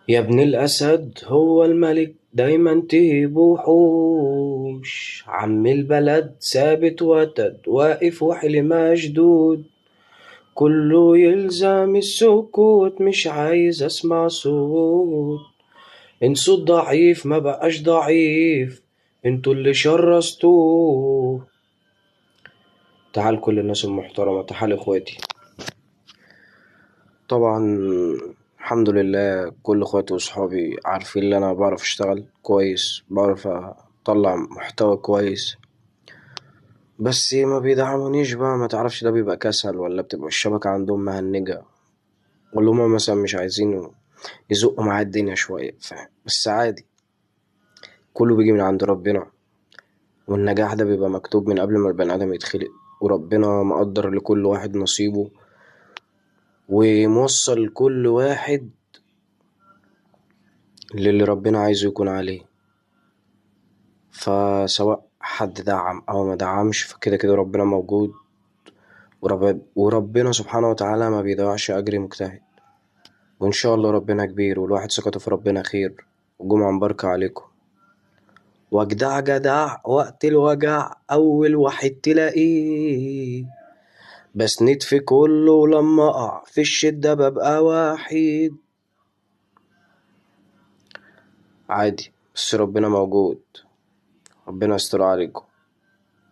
يا ابن الأسد هو الملك دايما تهيب وحوش، عم البلد ثابت وتد واقف وحلي مشدود، كله يلزم السكوت مش عايز أسمع صوت، انسوا الضعيف ما بقاش ضعيف انتوا اللي شرستوه. تعال كل الناس المحترمة، تعال اخواتي. طبعا الحمد لله كل اخواتي وصحابي عارفين ان انا بعرف اشتغل كويس، بعرف اطلع محتوى كويس، بس ما بيدعمونيش بقى. ما تعرفش ده بيبقى كسل ولا بتبقى الشبكة عندهم مهنجة، ولا هما مثلا مش عايزين يزقوا معايا الدنيا شوية، فاهم؟ بس عادي، كله بيجي من عند ربنا، والنجاح ده بيبقى مكتوب من قبل ما البني آدم يتخلق، وربنا مقدر لكل واحد نصيبه وموصل كل واحد للي ربنا عايزه يكون عليه. فسواء حد دعم أو ما دعمش فكده كده ربنا موجود، وربنا سبحانه وتعالى ما بيضيعش أجر مجتهد، وإن شاء الله ربنا كبير والواحد ثقته في ربنا خير. وجمعة مباركة عليكم. وجدع جدع وقت الوجع أول واحد تلاقيه، بسند في كله ولما أقع في الشدة ببقى وحيد. عادي، بس ربنا موجود، ربنا يستر عليكم.